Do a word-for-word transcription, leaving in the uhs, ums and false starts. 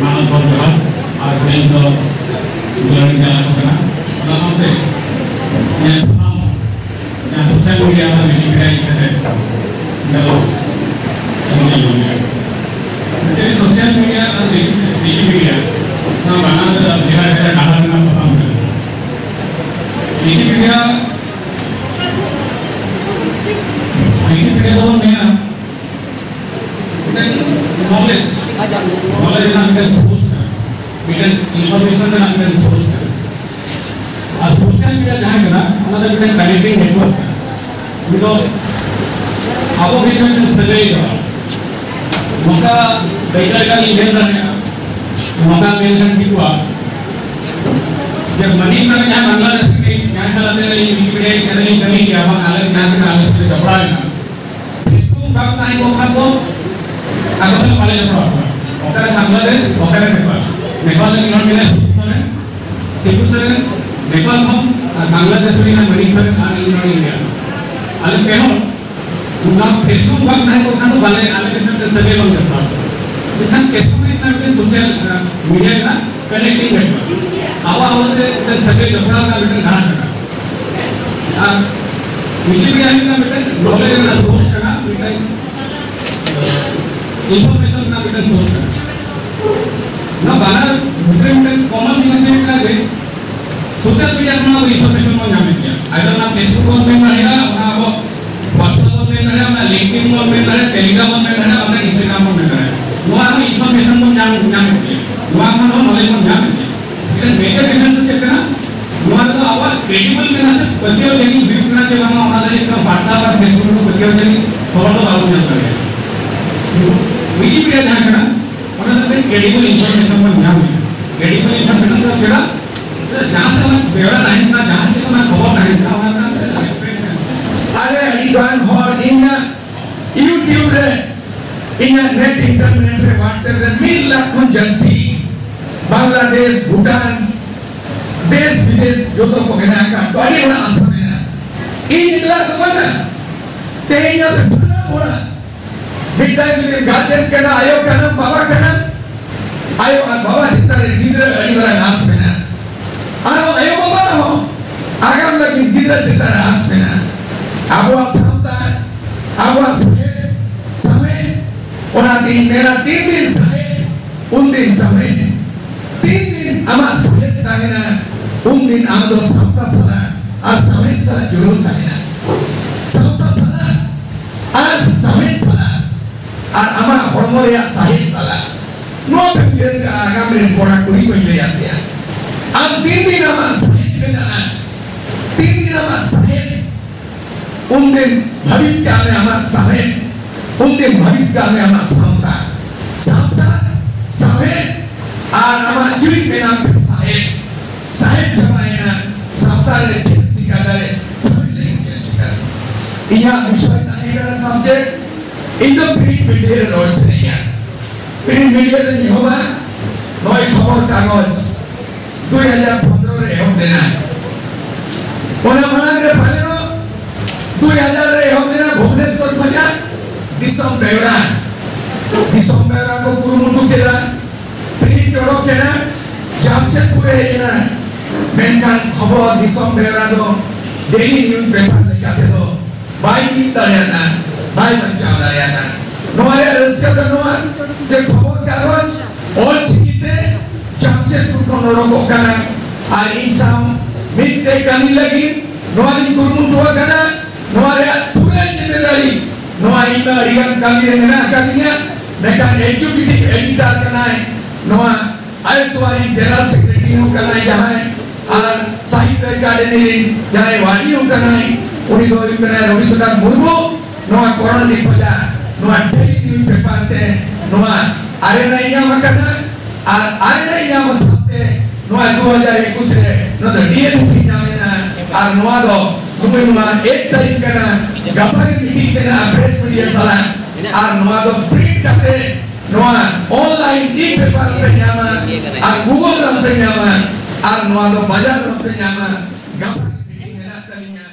ᱢᱟᱱᱚᱛ ᱵᱟᱵᱩ ᱡᱚᱦᱟᱨ, ᱟᱨ ᱦᱩᱰᱤᱧ ᱫᱚ ᱫᱩᱞᱟᱹᱲ ᱤᱧ ᱪᱟᱞ ᱟᱠᱚ ᱠᱟᱱᱟ᱾ ᱚᱱᱟ ᱥᱟᱶᱛᱮ ᱤᱧᱟᱹᱜ ᱥᱟᱱᱟᱢ ᱡᱟᱦᱟᱸ social media ᱟᱨ Wikipedia ᱤᱫᱤ ᱠᱟᱛᱮ ᱜᱟᱞᱚᱪ ᱥᱚᱢᱚᱭ ᱤᱧ ᱮᱢᱟ᱾ Actually, social media ᱟᱨ Wiki-, Wikipedia ᱱᱚᱣᱟ ᱵᱟᱱᱟᱨ ᱫᱚ ᱵᱷᱮᱜᱟᱨ ᱵᱷᱮᱜᱟᱨ ᱰᱟᱦᱟᱨ ᱨᱮᱱᱟᱜ ᱥᱟᱛᱟᱢ ᱠᱟᱱᱟ᱾ Wikipedia, Wikipedia ᱫᱚᱵᱚᱱ ᱢᱮᱱᱟ ᱢᱤᱫᱴᱮᱱ knowledge, knowledge ᱨᱮᱱᱟᱜ ᱢᱤᱫᱴᱮᱱ source ᱠᱟᱱᱟ, ᱢᱤᱫᱴᱮᱱ information ᱨᱮᱱᱟᱜ ᱢᱤᱫᱴᱮᱱ source ᱠᱟᱱᱟ᱾ ᱟᱨ social media ᱡᱟᱦᱟᱸ ᱠᱟᱱᱟ, ᱚᱱᱟ ᱫᱚ ᱢᱤᱫᱴᱮᱱ connecting network ᱠᱟᱱᱟ᱾ ᱩᱱᱤ ᱫᱚ ᱟᱵᱚ ᱵᱷᱤᱛᱨᱤ ᱨᱮ ᱢᱤᱫᱴᱮᱱ ᱥᱟᱹᱜᱟᱹᱭ ᱠᱟᱱᱟ᱾ ᱱᱚᱝᱠᱟ ᱫᱟᱹᱭᱠᱟᱹ ᱞᱮᱠᱟ ᱞᱤᱧ ᱢᱮᱱ ᱫᱟᱲᱮᱭᱟᱜᱼᱟ, ᱱᱚᱝᱠᱟ ᱢᱮᱱ ᱞᱮᱠᱷᱟᱱ ᱴᱷᱤᱠᱚᱜᱼᱟ ᱡᱮ ᱢᱟᱹᱱᱤᱥ ᱥᱚᱨᱮᱱ ᱡᱟᱦᱟᱸ ᱵᱟᱝᱞᱟᱫᱮᱥ ᱨᱤᱱᱤᱡ ᱡᱟᱦᱟᱸᱭ ᱥᱟᱞᱟᱜ ᱛᱮ ᱟᱹᱞᱤᱧ Wikipedia ᱨᱮ ᱠᱟᱹᱢᱤ ᱠᱟᱹᱢᱤ ᱜᱮᱭᱟ, ᱵᱟᱝ ᱟᱞᱮ ᱡᱟᱦᱟᱸ ᱛᱤᱱᱟᱹᱜ ᱟᱞᱮ ᱥᱟᱞᱟᱜ ᱡᱚᱯᱲᱟᱣ ᱮᱱᱟ, Facebook ᱵᱟᱝ ᱛᱟᱦᱮᱸ ᱠᱚᱜ ᱠᱷᱟᱱ ᱫᱚ ᱟᱠᱚ ᱥᱟᱞᱟᱜ ᱵᱟᱞᱮ ᱡᱚᱯᱲᱟᱣ ᱠᱚᱜᱼᱟ᱾ ᱚᱠᱟᱨᱮ ᱵᱟᱝᱞᱟᱫᱮᱥ, ᱚᱠᱟᱨᱮ ᱱᱮᱯᱟᱞ? ᱱᱮᱯᱟᱞ ᱨᱮᱱ ᱦᱚᱲ ᱢᱮᱱᱟᱭᱟ ᱥᱤᱵᱩ ᱥᱚᱨᱮᱱ, ᱥᱤᱵᱩ ᱥᱚᱨᱮᱱ ᱱᱮᱯᱟᱞ ᱠᱷᱚᱱ, ᱟᱨ ᱵᱟᱝᱞᱟᱫᱮᱥ ᱨᱮᱱ ᱢᱮᱱᱟᱭᱟ ᱢᱟᱹᱱᱤᱠ ᱥᱚᱨᱮᱱ, ᱟᱨ ᱤᱧ ᱱᱚᱰᱮ ᱢᱮᱱᱟᱭᱟ᱾ ᱟᱞᱮ ᱯᱮ ᱦᱚᱲ ᱚᱱᱟ Facebook ᱵᱟᱝ ᱛᱟᱦᱮᱸ ᱠᱚᱜ ᱠᱷᱟᱱ ᱫᱚ ᱵᱟᱞᱮ, ᱟᱞᱮ ᱢᱤᱫᱴᱟᱝ ᱥᱟᱹᱜᱟᱹᱭ ᱵᱟᱝ ᱡᱚᱯᱲᱟᱣ ᱠᱚᱜᱼᱟ᱾ ᱢᱮᱱᱠᱷᱟᱱ Facebook ᱨᱮᱱᱟᱜ ᱢᱤᱫᱴᱟᱝ social, ᱟᱸ, media ᱨᱮᱱᱟᱜ connecting network, ᱟᱵᱚ ᱟᱵᱚ ᱛᱮ ᱢᱤᱫᱴᱟᱝ ᱥᱟᱹᱜᱟᱹᱭ ᱡᱚᱯᱲᱟᱣ ᱨᱮᱱᱟᱜ ᱢᱤᱫᱴᱟᱝ ᱰᱟᱦᱟᱨ ᱠᱟᱱᱟ᱾ ᱟᱨ Wikipedia ᱦᱩᱭᱩᱜ ᱠᱟᱱᱟ ᱢᱤᱫᱴᱟᱝ knowledge ᱨᱮᱱᱟᱜ source ᱠᱟᱱᱟ, ᱢᱤᱫᱴᱟᱝ, ᱟᱸ, information ᱨᱮᱱᱟᱜ ᱢᱤᱫᱴᱟᱝ source ᱠᱟᱱᱟ᱾ ᱱᱚᱣᱟ ᱵᱟᱱᱟᱨ ᱵᱷᱤᱛᱨᱤ ᱢᱤᱫᱴᱟᱝ common ᱡᱤᱱᱤᱥ ᱦᱩᱭᱩᱜ ᱠᱟᱱᱟ ᱡᱮ social media ᱠᱷᱚᱱ ᱟᱵᱚ information ᱵᱚᱱ ᱧᱟᱢᱮᱫ ᱜᱮᱭᱟ᱾ ᱟᱭᱫᱟᱨ ᱚᱱᱟ Facebook ᱵᱚᱱ ᱢᱮᱱ ᱫᱟᱲᱮᱭᱟᱜᱼᱟ, ᱚᱱᱟ ᱟᱵᱚ WhatsApp ᱵᱚᱱ ᱢᱮᱱ ᱫᱟᱲᱮᱭᱟᱜᱼᱟ, ᱚᱱᱟ LinkedIn ᱵᱚᱱ ᱢᱮᱱ ᱫᱟᱲᱮᱭᱟᱜᱼᱟ, Telegram ᱵᱚᱱ ᱢᱮᱱ ᱫᱟᱲᱮᱭᱟᱜᱼᱟ, ᱵᱟᱝᱠᱷᱟᱱ Instagram ᱵᱚᱱ ᱢᱮᱱ ᱫᱟᱲᱮᱭᱟᱜᱼᱟ᱾ ᱱᱚᱣᱟ ᱨᱮᱦᱚᱸ information ᱵᱚᱱ ᱧᱟᱢ, ᱧᱟᱢᱮᱫ ᱜᱮᱭᱟ, ᱱᱚᱣᱟ ᱠᱷᱚᱱ ᱦᱚᱸ knowledge ᱵᱚᱱ ᱧᱟᱢᱮᱫ ᱜᱮᱭᱟ᱾ ᱮᱱᱠᱷᱟᱱ major difference ᱫᱚ ᱪᱮᱫ ᱠᱟᱱᱟ? ᱱᱚᱣᱟ ᱨᱮᱫᱚ ᱟᱵᱚᱣᱟᱜ credible ᱠᱟᱱᱟ ᱥᱮ ᱯᱟᱹᱛᱭᱟᱹᱣ ᱡᱟᱹᱱᱤᱡ ᱦᱩᱭᱩᱜ ᱠᱟᱱᱟ ᱪᱮ ᱵᱟᱝᱟ, ᱚᱱᱟ ᱫᱚ ᱦᱩᱭᱩᱜ ᱠᱟᱱᱟ WhatsApp ᱟᱨ Facebook ᱨᱮ ᱯᱟᱹᱛᱭᱟᱹᱣ ᱡᱟᱹᱱᱤᱡ ᱠᱷᱚᱵᱚᱨ ᱫᱚ ᱵᱟᱵᱚᱱ ᱧᱟᱢ ᱫᱟᱲᱮᱭᱟᱜᱼᱟ᱾ Wikipedia ᱡᱟᱦᱟᱸ ᱠᱟᱱᱟ, ᱚᱱᱟ ᱫᱚ ᱢᱤᱫᱴᱮᱱ credible information ᱵᱚᱱ ᱧᱟᱢᱮᱫᱼᱟ᱾ Credible information ᱫᱚ ᱪᱮᱫᱟᱜ? ᱡᱟᱦᱟᱸ ᱥᱮᱫ ᱚᱱᱟ ᱵᱮᱣᱨᱟ ᱛᱟᱦᱮᱱ ᱠᱟᱱᱟ, ᱡᱟᱦᱟᱸ ᱪᱮᱫ ᱚᱱᱟ ᱠᱷᱚᱵᱚᱨ ᱛᱟᱦᱮᱱ ᱠᱟᱱᱟ, ᱚᱱᱟ ᱨᱮᱱᱟᱜ ᱢᱤᱫᱴᱮᱱ reference ᱛᱟᱦᱮᱱ ᱠᱟᱱᱟ᱾ ᱟᱞᱮ ᱟᱹᱰᱤ ᱜᱟᱱ ᱦᱚᱲ ᱤᱧᱟᱹᱜ YouTube ᱨᱮ, ᱤᱧᱟᱹᱜ net internet ᱨᱮ, WhatsApp ᱨᱮ ᱢᱤᱫ ᱞᱟᱠᱷ ᱠᱷᱚᱱ ᱡᱟᱹᱥᱛᱤ ᱵᱟᱝᱞᱟᱫᱮᱥ, ᱵᱷᱩᱴᱟᱱ, ᱫᱮᱥ ᱵᱤᱫᱮᱥ ᱡᱚᱛᱚ ᱠᱚ ᱢᱮᱱᱟᱜ ᱟᱠᱟᱫ ᱠᱚᱣᱟ᱾ ᱟᱹᱰᱤ ᱦᱚᱲᱟᱜ ᱟᱥᱟ ᱢᱮᱱᱟᱜᱼᱟ᱾ ᱤᱧ ᱮᱠᱞᱟ ᱫᱚ ᱵᱟᱝᱟ, ᱛᱮᱦᱮᱧ ᱟᱯᱮ ᱥᱟᱱᱟᱢ ᱦᱚᱲᱟᱜ ᱢᱤᱫᱴᱟᱝ ᱡᱩᱫᱤ guardian ᱠᱟᱱᱟ, ᱟᱭᱳ ᱠᱟᱱᱟ, ᱵᱟᱵᱟ ᱠᱟᱱᱟ, ᱟᱭᱳ ᱟᱨ ᱵᱟᱵᱟ ᱪᱮᱛᱟᱱ ᱨᱮ ᱜᱤᱫᱽᱨᱟᱹ ᱟᱹᱰᱤ ᱢᱟᱨᱟᱝ ᱟᱸᱥ ᱢᱮᱱᱟᱜᱼᱟ᱾ ᱟᱨ ᱟᱭᱳ ᱵᱟᱵᱟ ᱦᱚᱸ ᱟᱜᱟᱢ ᱞᱟᱹᱜᱤᱫ ᱜᱤᱫᱽᱨᱟᱹ ᱪᱮᱛᱟᱱ ᱨᱮ ᱟᱸᱥ ᱢᱮᱱᱟᱜᱼᱟ᱾ ᱟᱵᱚᱣᱟᱜ ᱥᱟᱶᱛᱟ, ᱟᱵᱚᱣᱟᱜ ᱥᱟᱶᱦᱮᱫ, ᱥᱟᱶᱦᱮᱫ, ᱚᱱᱟᱛᱤᱧ ᱢᱮᱱᱟ, ᱛᱤᱱ ᱫᱤᱱ ᱥᱟᱶᱦᱮᱫ, ᱩᱱ ᱫᱤᱱ ᱥᱟᱶᱦᱮᱫ᱾ ᱛᱤᱱ ᱫᱤᱱ ᱟᱢᱟᱜ ᱥᱟᱶᱦᱮᱫ ᱛᱟᱦᱮᱱᱟ, ᱩᱱ ᱫᱤᱱ ᱟᱢ ᱫᱚ ᱥᱟᱶᱛᱟ ᱥᱟᱞᱟᱜ ᱟᱨ ᱥᱟᱶᱦᱮᱫ ᱥᱟᱞᱟᱜ ᱡᱩᱲᱟᱹᱣ ᱛᱟᱦᱮᱱᱟ᱾ ᱥᱟᱶᱛᱟ ᱥᱟᱞᱟᱜ ᱟᱨ ᱥᱟᱶᱦᱮᱫ ᱥᱟᱞᱟᱜ ᱟᱨ ᱟᱢᱟᱜ ᱦᱚᱲᱢᱚ ᱨᱮᱭᱟᱜ ᱥᱟᱶᱦᱮᱫ ᱥᱟᱞᱟᱜ᱾ ᱱᱚᱣᱟ ᱯᱮ ᱩᱭᱦᱟᱹᱨ ᱠᱟᱜᱼᱟ, ᱟᱜᱟᱢ ᱨᱮᱱ ᱠᱚᱲᱟ ᱠᱩᱲᱤ ᱠᱚᱧ ᱞᱟᱹᱭ ᱟᱯᱮᱭᱟ᱾ ᱟᱢ ᱛᱤᱱ ᱫᱤᱱ ᱟᱢᱟᱜ ᱥᱟᱶᱦᱮᱫ ᱢᱮᱱᱟᱜᱼᱟ, ᱛᱤᱱ ᱫᱤᱱ ᱟᱢᱟᱜ ᱥᱟᱶᱦᱮᱫ, ᱩᱱᱫᱤᱱ ᱵᱷᱟᱹᱵᱤᱛ ᱠᱟᱜ ᱢᱮ ᱟᱢᱟᱜ ᱥᱟᱶᱦᱮᱫ, ᱩᱱᱫᱤᱱ ᱵᱷᱟᱹᱵᱤᱛ ᱠᱟᱜ ᱢᱮ ᱟᱢᱟᱜ ᱥᱟᱶᱛᱟ᱾ ᱥᱟᱶᱛᱟ, ᱥᱟᱶᱦᱮᱫ, ᱟᱨ ᱟᱢᱟᱜ ᱡᱤᱣᱤ ᱢᱮᱱᱟᱜ ᱯᱮ ᱥᱟᱶᱦᱮᱫ᱾ ᱥᱟᱶᱦᱮᱫ ᱪᱟᱵᱟᱭᱮᱱᱟ, ᱥᱟᱶᱛᱟ ᱨᱮ ᱪᱮᱫ ᱪᱤᱠᱟ ᱫᱟᱲᱮ, ᱥᱟᱶᱦᱮᱫ ᱞᱟᱹᱜᱤᱫ ᱪᱮᱫ ᱪᱤᱠᱟ? ᱤᱧᱟᱹᱜ ᱵᱤᱥᱚᱭ ᱛᱟᱦᱮᱸ ᱠᱟᱱᱟ subject, ᱤᱧ ᱫᱚ print media ᱨᱮ ᱨᱚᱲ ᱥᱟᱱᱟᱧᱟ᱾ Print media ᱨᱮ ᱮᱦᱚᱵᱟ, ᱱᱚᱜᱼᱚᱭ ᱠᱷᱚᱵᱚᱨ ᱠᱟᱜᱚᱡᱽ ᱫᱩᱭ ᱦᱟᱡᱟᱨ ᱯᱚᱱᱨᱚ ᱨᱮ ᱮᱦᱚᱵ ᱞᱮᱱᱟ᱾ ᱚᱱᱟ ᱢᱟᱲᱟᱝ ᱨᱮ ᱯᱟᱞᱮᱱᱚᱜ ᱫᱩᱭ ᱦᱟᱡᱟᱨ ᱨᱮ ᱮᱦᱚᱵ ᱞᱮᱱᱟ ᱵᱷᱩᱵᱽᱱᱮᱥᱚᱨ ᱠᱷᱚᱱᱟᱜ ᱫᱤᱥᱚᱢ ᱵᱮᱣᱨᱟ᱾ ᱫᱤᱥᱚᱢ ᱵᱮᱣᱨᱟ ᱠᱚ ᱠᱩᱨᱩᱢᱩᱴᱩ ᱠᱮᱫᱟ, print ᱚᱰᱚᱠ ᱮᱱᱟ, ᱡᱟᱢᱥᱮᱫᱽᱯᱩᱨ ᱮ ᱦᱮᱡ ᱮᱱᱟ᱾ ᱢᱮᱱᱠᱷᱟᱱ ᱠᱷᱚᱵᱚᱨ ᱫᱤᱥᱚᱢ ᱵᱮᱣᱨᱟ ᱫᱚ daily news paper ᱞᱮᱠᱟ ᱛᱮᱫᱚ ᱵᱟᱭ ᱡᱤᱣᱤᱫ ᱫᱟᱲᱮᱭᱟᱫᱟ, ᱵᱟᱭ ᱵᱟᱧᱪᱟᱣ ᱫᱟᱲᱮᱭᱟᱫᱟ᱾ ᱱᱚᱣᱟ ᱨᱮᱭᱟᱜ ᱨᱟᱹᱥᱠᱟᱹ ᱫᱚ ᱱᱚᱣᱟ ᱡᱮ ᱠᱷᱚᱵᱚᱨ ᱠᱟᱜᱚᱡᱽ ᱚᱞ ᱪᱤᱠᱤᱛᱮ ᱡᱟᱢᱥᱮᱫᱽᱯᱩᱨ ᱠᱷᱚᱱ ᱚᱰᱚᱠᱚᱜ ᱠᱟᱱᱟ᱾ ᱟᱨ ᱤᱧ ᱥᱟᱶ ᱢᱤᱫ ᱛᱮ ᱠᱟᱹᱢᱤ ᱞᱟᱹᱜᱤᱫ ᱱᱚᱣᱟ ᱞᱤᱧ ᱠᱩᱨᱩᱢᱩᱴᱩ ᱟᱠᱟᱫᱟ᱾ ᱱᱚᱣᱟ ᱨᱮᱭᱟᱜ ᱯᱩᱨᱟᱹ ᱡᱤᱢᱢᱮᱫᱟᱨᱤ ᱱᱚᱣᱟ ᱤᱧ ᱫᱚ ᱟᱹᱰᱤ ᱜᱟᱱ ᱠᱟᱹᱢᱤ ᱨᱮ ᱢᱮᱱᱟᱜ ᱟᱠᱟᱫᱤᱧᱟ᱾ ᱢᱮᱱᱠᱷᱟᱱ executive editor ᱠᱟᱱᱟᱭ ᱱᱚᱣᱟ ᱟᱭᱮᱥᱣᱟᱨᱤ general secretary ᱦᱚᱸ ᱠᱟᱱᱟᱭ ᱡᱟᱦᱟᱸᱭ, ᱟᱨ ᱥᱟᱦᱤᱛᱭᱚ ᱮᱠᱟᱰᱮᱢᱤ ᱨᱤᱱ ᱡᱟᱦᱟᱸᱭ ᱣᱟᱰᱤ ᱦᱚᱸ ᱠᱟᱱᱟᱭ, ᱩᱱᱤ ᱫᱚ ᱦᱩᱭᱩᱜ ᱠᱟᱱᱟᱭ ᱨᱚᱵᱤᱱᱫᱨᱚᱱᱟᱛᱷ ᱢᱩᱨᱢᱩ᱾ ᱱᱚᱣᱟ ᱠᱚᱨᱚᱱᱰᱤ ᱠᱷᱚᱡᱟᱜ ᱱᱚᱣᱟ daily news paper ᱛᱮ ᱱᱚᱣᱟ ᱟᱨᱮᱱᱟ ᱧᱟᱢ ᱟᱠᱟᱫᱟ᱾ ᱟᱨ ᱟᱨᱮᱱᱟ ᱧᱟᱢ ᱥᱟᱶᱛᱮ ᱱᱚᱣᱟ ᱫᱩ ᱦᱟᱡᱟᱨ ᱮᱠᱩᱥ ᱨᱮ ᱱᱚᱣᱟ ᱫᱚ D.Litt ᱧᱟᱢ ᱮᱱᱟ᱾ ᱟᱨ ᱱᱚᱣᱟ ᱫᱚ ᱱᱚᱜᱼᱚᱭ ᱱᱚᱣᱟ ᱮᱠ ᱛᱟᱹᱨᱤᱠᱷ ᱠᱟᱱᱟ, ᱜᱟᱯᱟ ᱜᱮ meeting ᱢᱮᱱᱟᱜᱼᱟ press media ᱥᱟᱞᱟᱜ᱾ ᱟᱨ ᱱᱚᱣᱟ ᱫᱚ print ᱠᱟᱛᱮ ᱱᱚᱣᱟ online e-paper ᱯᱮ ᱧᱟᱢᱟ ᱟᱨ Google ᱨᱮᱦᱚᱸ ᱯᱮ ᱧᱟᱢᱟ ᱟᱨ ᱱᱚᱣᱟ ᱫᱚ ᱵᱟᱡᱟᱨ ᱨᱮᱦᱚᱸ ᱯᱮ ᱧᱟᱢᱟ᱾ ᱜᱟᱯᱟ ᱜᱮ meeting ᱢᱮᱱᱟᱜ ᱛᱟᱹᱞᱤᱧᱟ᱾